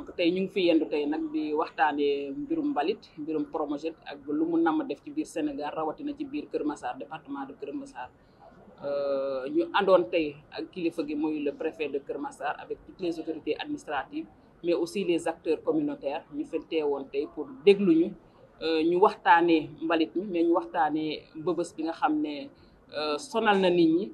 donc tey ñu ngi fi yendu tey nag di waxtaanee mbirum mbalit mbirum Promojet ak lu mu namm def ci biir Sénégal rawatina ci biir Kër Massar département de Kër Massar ñu àndoon tey ak kilifa gi muy le préfet de Kër Massar avec toutes les autorités administratives mais aussi les acteurs communautaires ñu fa teewoon tey pour dégluñu ñu waxtaanee mbalit mi mais ñu waxtaanee mbëbës bi nga xam ne sonal na nit ñi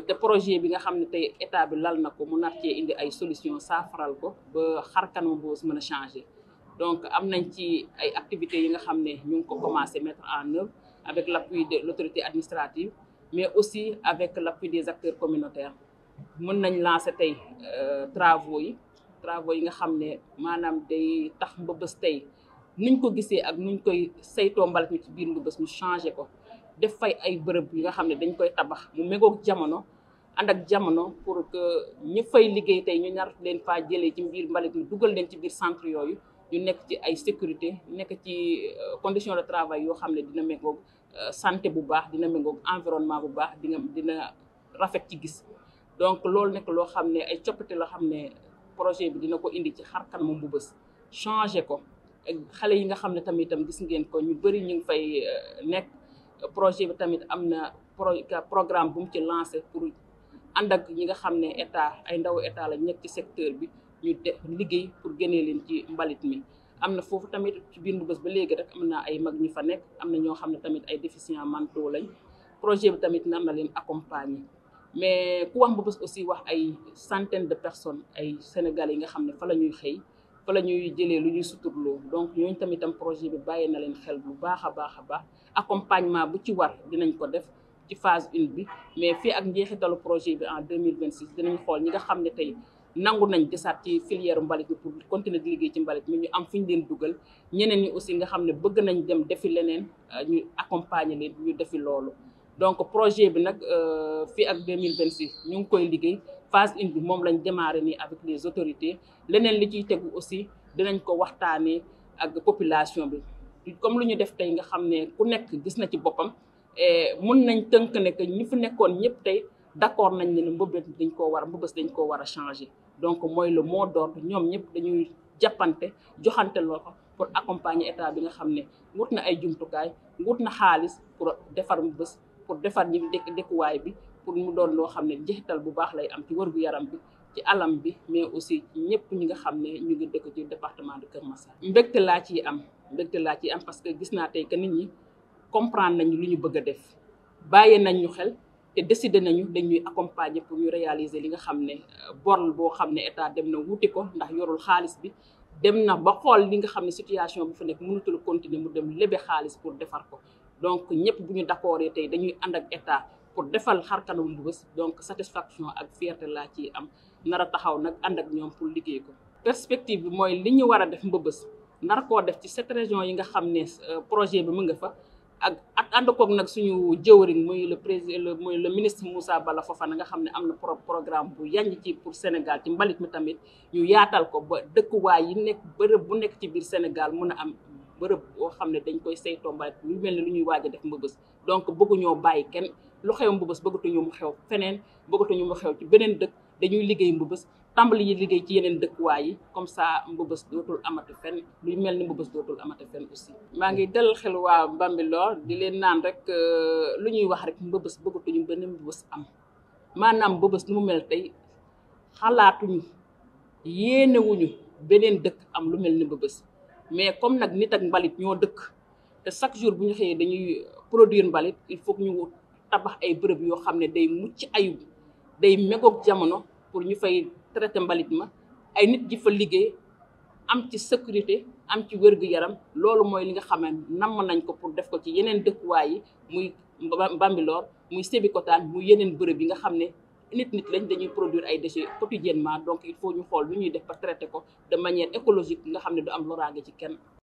te projet bi nga xam ne tey état bi lal na ko mu nar cee indi ay solution saafaral ko ba xar kanam Mbeubeuss mën a changer donc am nañ ci ay activités yi nga xam ne ñu ngi ko commencé mettre en œuvre avec l'appui de l'autorité administrative mais aussi avec l'appui des acteurs communautaires mën nañ lancer tey travaux yi nga xam ne maanaam day tax Mbeubeuss tey nuñ ko gisee ak nuñ koy saytoo mbalit mi ci biir Mbeubeuss ñu changer ko def fay ay bërëb yi nga xam ne dañ koy tabax mu mégoog jamono ànd ak jamono pour que ñi fay liggéey tey ñu nar leen faa jëlee ci biir mbalit mi dugal leen ci biir centre yooyu ñu nekk ci ay sécurité nekk ci condition de travail yoo xam ne dina mégoog santé bu baax dina mégoog environnement bu baax dina rafet ci gis donc loolu nekk loo xam ne ay coppite loo xam ne projet bi dina ko indi ci xar kanamu Mbeubeuss changer ko ak xale yi nga xam ne tamitam gis ngeen ko ñu bëri ñu ngi fay nekk projet bi tamit am na programme bu mu ci lancé pour ànd ak ñi nga xam ne état ay ndaw état la nekk ci secteur bi ñu def liggéey pour génnee leen ci mbalit mi am na foofu tamit ci biir Mbeubeuss ba léegi rek am na ay mag ñu fa nekk am na ñoo xam ne tamit ay déficients mentaux lañ projet bi tamit nar na leen accompagner mais ku wax Mbeubeuss aussi wax ay centaines de personnes ay Sénégalais yi nga xam ne fa la ñuy xëy fa la ñuy jëlee lu ñuy suturloo donc ñooñu tamitam projet bi bàyyi na leen xel bu baax a baax a baax accompagnement bu ci war dinañ ko def ci phase 1 bi mais fii ak njeexitalu projet bi en 2026 dinañ xool ñi nga xam ne tey nangu nañ desaat ci filière mbalit mi pour continuer di liggéey ci mbalit mi ñu am fu ñu leen dugal ñeneen ñi aussi nga xam ne bëgg nañ dem defi leneen ñu accompagner leen ñu defi loolu donc projet bi nag fii ak 2026 ñu ngi koy liggéey phase 1 bi moom lañ démarré nii avec les autorités leneen li ciy tegu aussi dinañ ko waxtaanee ak population bi comme lu ñu def tey nga xam ne ku nekk gis na ci boppam mun nañ tënk ne que ñi fi nekkoon ñëpp tey d'accord nañ ne Mbeubeuss dañ koo war a changer donc mooy le mot d'ordre ñoom ñëpp dañuy jàppante joxante loxo pour accompagner état bi nga xam ne wut na ay jumtukaay wut na xaalis pour defar Mbeubeuss pour defar ñi dëkkuwaay bi pour mu doon loo xam ne jeexital bu baax lay am ci wërgu yaram bi ci alam bi mais aussi ci ñëpp ñi nga xam ne ñu ngi dëkk ci département de Kër Massar. mbégte laa ciy am parce que gis naa tey que nit ñi comprendre nañu lu ñu bëgg a def bàyyee nañ ñu xel te décider nañu dañuy accompagner pour ñu réaliser li nga xam ne bor boo xam ne état dem na wuti ko ndax yorul xaalis bi dem na ba xool li nga xam ne situation bi fa nekk mënatul continuer mu dem lebe xaalis pour defar ko donc ñëpp bu ñu d'accord tey dañuy ànd ak état pour defal xar kanamu Mbeubeuss donc satisfaction ak fierté laa ciy am nar a taxaw nag ànd ak ñoom pour liggéey ko. perspective bi mooy li ñu war a def Mbeubeuss nar koo def ci 7 régions yi nga xam ne projet bi mu nga fa ak ànd koog nag suñu jëwriñ muy le ministre Moussa Bala Fofana nga xam ne am na programme bu yanj ci pour Sénégal ci mbalit mi tamit ñu yaatal ko ba dëkkuwaay yi nekk bërëb bu nekk ci biir Sénégal mun a am bërëb boo xam ne dañ koy saytoo mbalit lu mel ne lu ñuy waaj a def Mbeubeuss donc bëgguñoo bàyyi kenn lu xew Mbeubeuss bëggatuñu mu xew feneen bëggatuñu mu xew ci beneen dëkk dañuy liggéey Mbeubeuss tàmbali yi liggéey ci yeneen dëkkuwaay yi comme ça Mbeubeuss dootul amati fenn lu mel ni Mbeubeuss dootul amati fenn aussi. maa ngi dalal xel waa Bambilor di leen naan rek lu ñuy wax rek Mbeubeuss bëggatuñu benn Mbeubeuss am maanaam Mbeubeuss nu mu mel tey xalaatuñu yéenewuñu beneen dëkk am lu mel ni Mbeubeuss mais comme nag nit ak mbalit ñoo dëkk te chaque jour bu ñu xëyee dañuy produire mbalit il faut que ñu tabax ay bërëb yoo xam ne day mucc ayub day mégoog jamono pour ñu fay traité mbalit ma ay nit ji fa liggéey am ci sécurité am ci wér-gu-yaram loolu mooy li nga xam ne namm nañ ko pour def ko ci yeneen dëkkuwaay yi muy Bambilor muy Sébikotane muy yeneen bërëb yi nga xam ne nit lañ dañuy produire ay déchets quotidiennement donc il faut ñu xool lu ñuy def ba traité ko de manière écologique nga xam ne du am loraange ci kenn